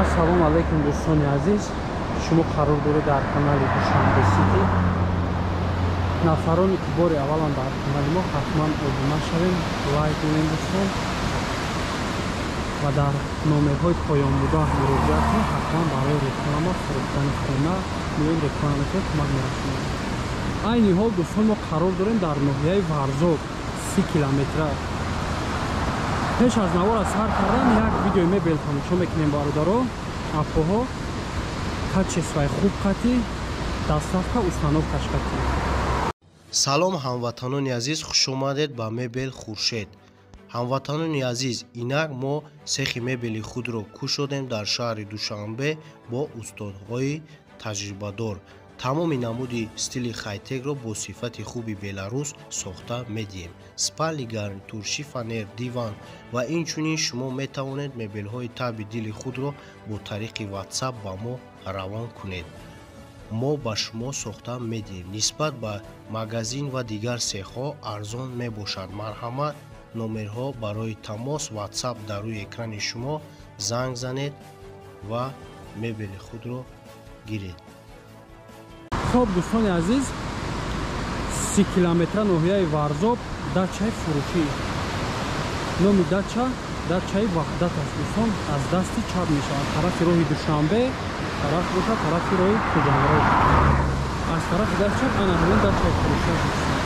Ассалому алайкум дӯстони азиз, шумо қарор доред дар канали Душанбе Сити. Нафароне ки бори аввалан дар канали мо, ҳатман обуна шавем, лайк кунем дӯстон ва дар номерҳои поёнбуда муроҷиат кунед. Ҳатман барои реклама, фурӯхтани хона меоем, реклама мекунем, кӯмак мерасонем. Айни ҳол дӯстон мо қарор дорем дар ноҳияи Варзоб, 30 километра. Пеш аз навора сар кардан як видеои мебел тамошо мекунем бародаро, апоҳо. Качествои хуб қатӣ, доставка, установкаш қатӣ. Салом ҳамватанони азиз, хуш омадед ба мебел Хуршед. Ҳамватанони азиз, инак мо сехи мебели худро кушодем дар шаҳри Душанбе бо устодҳои таҷрибадор. Тамоми намуди стили хайтекро бо сифати хуби Беларус сохта медиҳем. Спальный гарнитур, шифонер, диван ва инчунин шумо метавонед мебелҳои таби дили худро бо тариқи WhatsApp ба мо равон кунед. Мо ба шумо сохта медиҳем. Нисбат ба магазин ва дигар сехҳо арзон мебошад. Марҳамат, номерҳо барои тамос WhatsApp дар рӯи экрани шумо занг занед ва мебели худро гиред. Хоб дӯстони азиз, 30 километра ноҳияи Варзоб, дачаи фурӯшӣ. Номи дача дачаи Ваҳдат аст дӯстон, аз дасти чап мешавад. Тарафи роҳи Душанбе, тараф бошад тарафи роҳи Хуҷандро. Аз тарафи даст чап ана ҳамин дачаи фурӯшӣ аст дӯстон.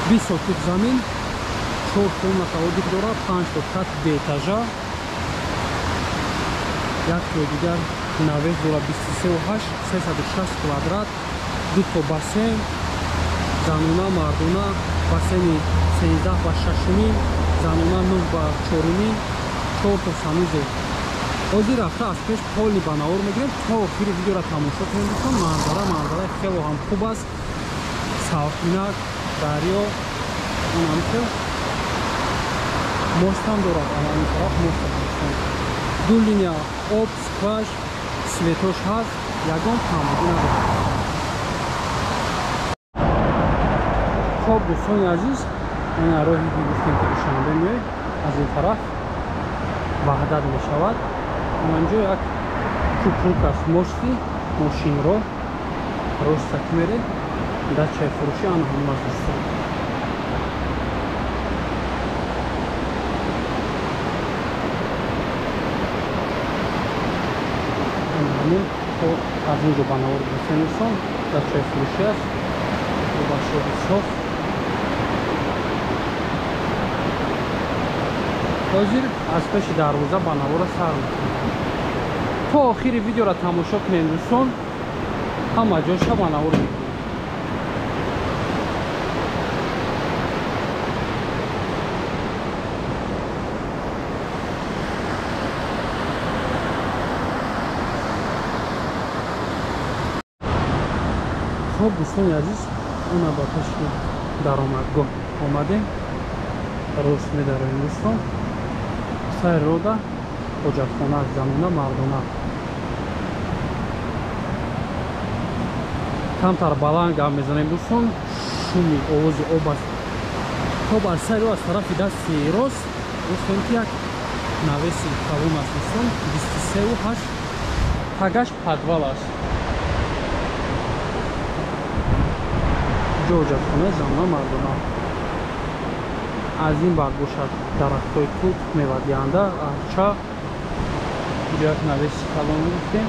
20 сотик замин, 4 комната отдых дорад, 5 то кат беэтажа. Як тои дигар навес дорад 23,8, 360 квадрат, ду то бассейн, занона, мардона, бассейни 13 ба 6,5, занона 9 ба 4,5, 4 то санузел. Ҳозир рафта аз пеш полни ба навор мегирем, то охири видеоро тамошо кунем дӯстон. Манзараи хело ҳам хуб аст, салқинак, дарё, онам хел мост ҳам дорад, ана ин тараф мост аст дӯстон. Ду линия об, скваж, светош ҳаст, ягон камбудӣ надорад. Хоб дӯстони азиз, ана роҳе ки гуфтем ки Душанбе меояд, аз ин тараф Ваҳдат мешавад. Онҷо як купрук аст, мости мошинро роста ки меред, дачаи фурӯшӣ ана ҳамон аст дӯстон. Аз ин ҷо ба навор гирифтем дӯстон, дачаи фурӯшӣ аст, башоби соф. Ҳозир аз пеши дарвоза ба навора сар мекунем. То охири видеоро тамошо кунем дӯстон, ҳама ҷоша ба навор мекунем. Хоб дӯстони азиз, она ба пеши даромадгоҳ омадем, рост медароем дӯстон. Сайр рода ҳоҷатхона, занона, мардона. Камтар баланд гап мезанем дӯстон, шуми овози об аст. Хоб аз сайр аз тарафи дасти рост гуфтем ки як навеси калон аст дӯстон, 23,8, тагаш подвал аст. Ҳоҷатхонаи занона, мардона. Аз ин бар бошад дарахтҳои тут, мевадиҳанда, арча. Инҷо як навеси калон гуфтем.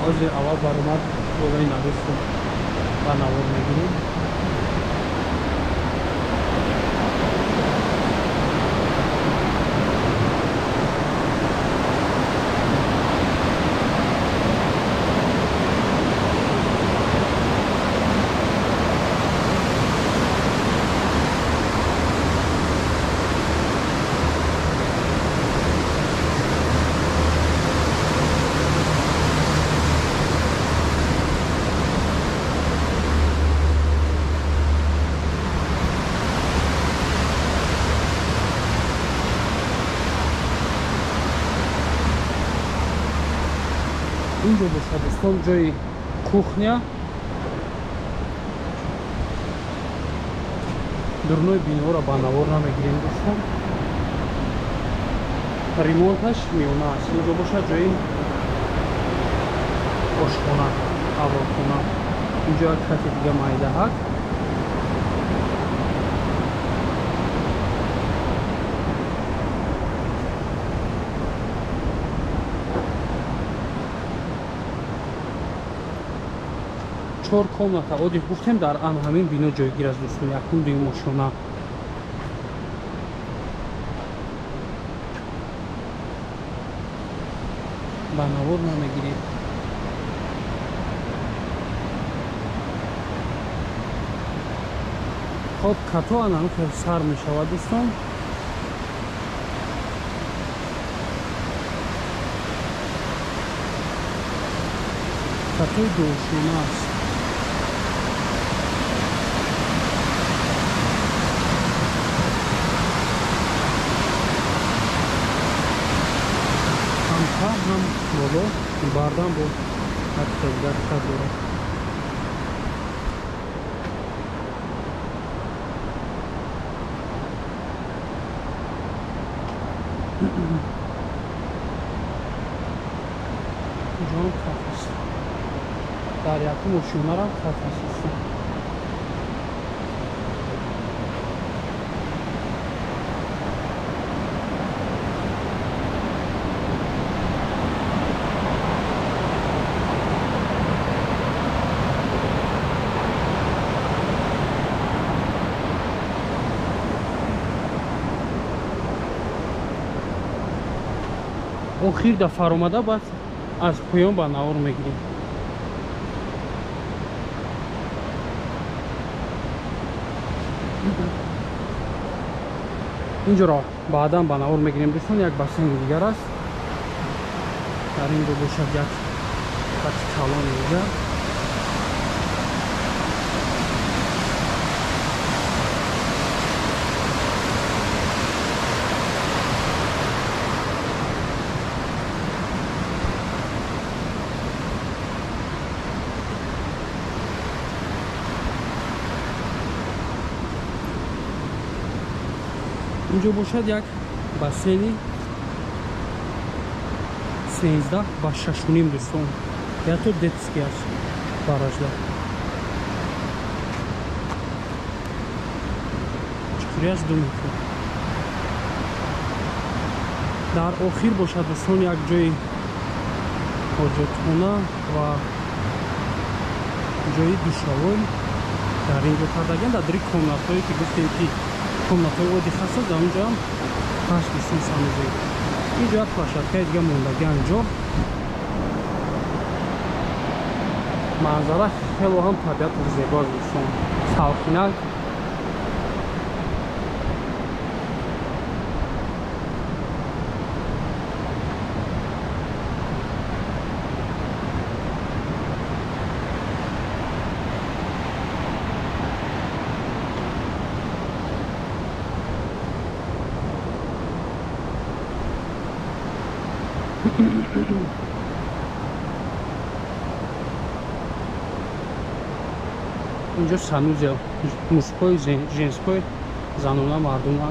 Ҳозир аввал баромад болои навесро ба навор мегирем. Инҷо бошад дӯстон ҷои кухня, Дурнои биноро ба навор намегирем дӯстон. Ремонташ миёна аст. Инҷо бошад ҷои ошхона, аввалхона. Инҷо як хати дига майдаҳак. Чор комната оддӣ гуфтем дар ан ҳамин бино ҷойгир аст дӯстон. Якум, дуюм ошхона. Ба навор намегирем. Хоб, като анам хел сар мешавад дӯстон. Катои дуошона аст. Ҳам боло бардан бо ҳар хел дорад. Инҷоам каф аст. Дар якум ошёнарам каф аст. Охир да фаромада баъд аз поён ба навор мегирем. Инҷоро баъдан ба навор мегирем дӯстон. Як бассейни дигар аст. Дар ин ҷо бошад як хати калони дигар. Инҷо бошад як бассейни 13 ба 6,5 дӯстон. Ято детский аст баражда. Чуқурияш 2 метр. Дар охир бошад дӯстон як ҷои ҳоҷатхона ва ҷои душавой дар ин ҷо кардагианд. Дар дри комнатҳое ки гуфтем ки комнатҳои оддӣ ҳастанд, дар онҷо ҳам ҳаст дӯстон санузел. Инҷо як площадкаи дига мондагианд ҷо. Манзара хело ҳам табиату зебо аст дӯстон. Салқинак. Инҷо санузел мужской, женской, занона, мардуна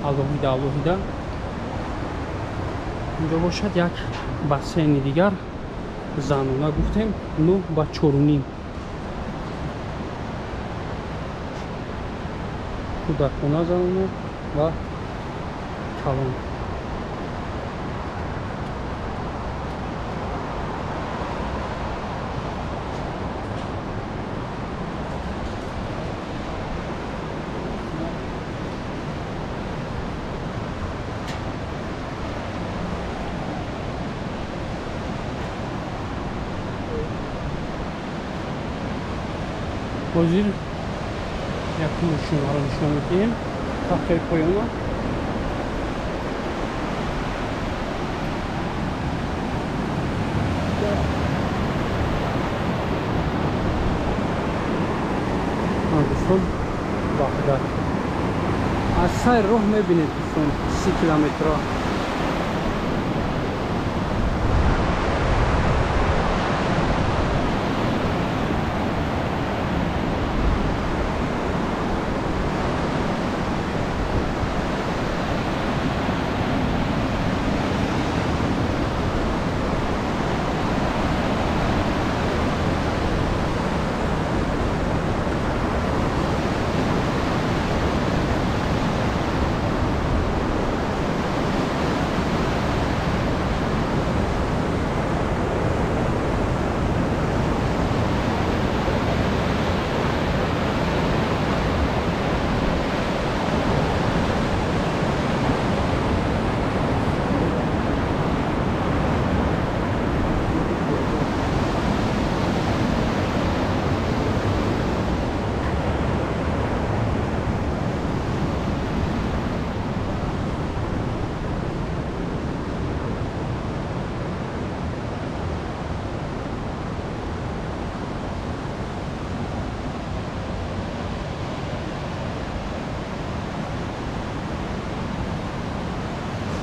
алоҳида алоҳида. Инҷо бошад як бассейни дигар занона гуфтем 9 ба 4,5. Кӯдакона, занона ва калон. Ҳозир якум ошинаро нишон медиҳем. Тахтаи поёна. Дӯстон, Ваҳдат. Аз сайр роҳ мебинед дӯстон 30 километрро.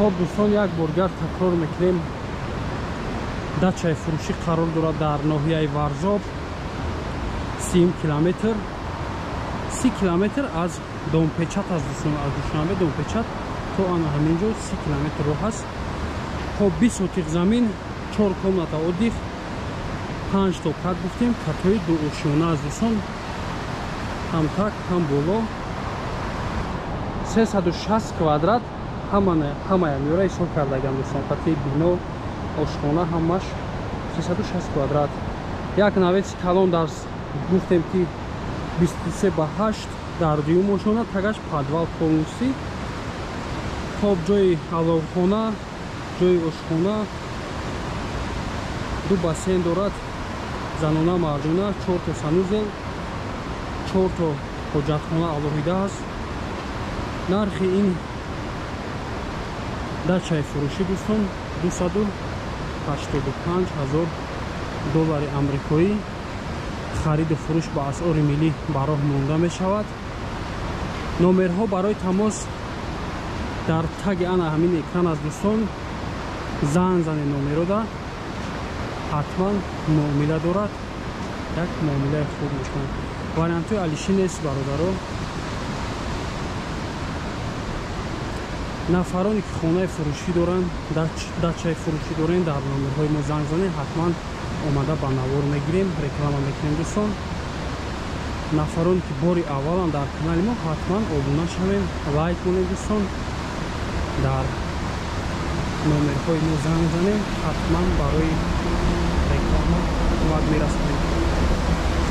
Хоб дӯстон, як боргар такрор мекунем. Дачаи фурӯшӣ қарор дорад дар ноҳияи Варзоб, 30 километр, 30 километр аз Домпечат аст дӯстон, аз Душанбе Домпечат то ана ҳамин ҷо 30 километр роҳ аст. Хоб 20 сотиқ замин, 4 комната отдых, 5 то кат гуфтем, катҳои дуошёна аст дӯстон, ҳам так ҳам боло. 360 квадрат ҳамаям ёра ҳисоб кардагам дӯстон, қати бино, ошхона ҳамаш 360 квадрат. Як навеси калон дар гуфтем ки 23 ба 8 дар дуюм ошхона, тагаш подвал полностью. Хоб ҷои аловхона, ҷои ошхона, ду бассейн дорад, занона мардона, 4 то санузел, 4 то ҳоҷатхона алоҳида аст. Нархи ин дачаи фурӯшӣ дӯстон 285 000 доллари амрикоӣ. Хариду фурӯш ба асъори миллӣ ба роҳ монда мешавад. Номерҳо барои тамос дар таги ана ҳамин экран аст дӯстон. Занг занед номерода, ҳатман муомила дорад, як муомилаи хуб мекунад. Вариантҳои алишӣ нест бародаро. Нафароне ки хонаи фурӯшӣ доранд, дачаи фурӯшӣ доранд, дар номерҳои мо занг занед, ҳатман омада ба навор мегирем, реклама мекунем дӯстон. Нафароне ки бори аввалан дар канали мо, ҳатман обуна шавем, лайк монед дӯстон, дар номерҳои мо занг занем, ҳатман барои реклама кӯмак мерасонем.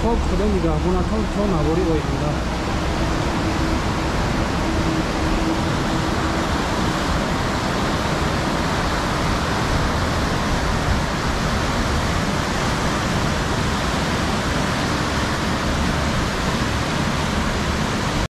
Хоб, худо нигаҳбонатон то навори оянда.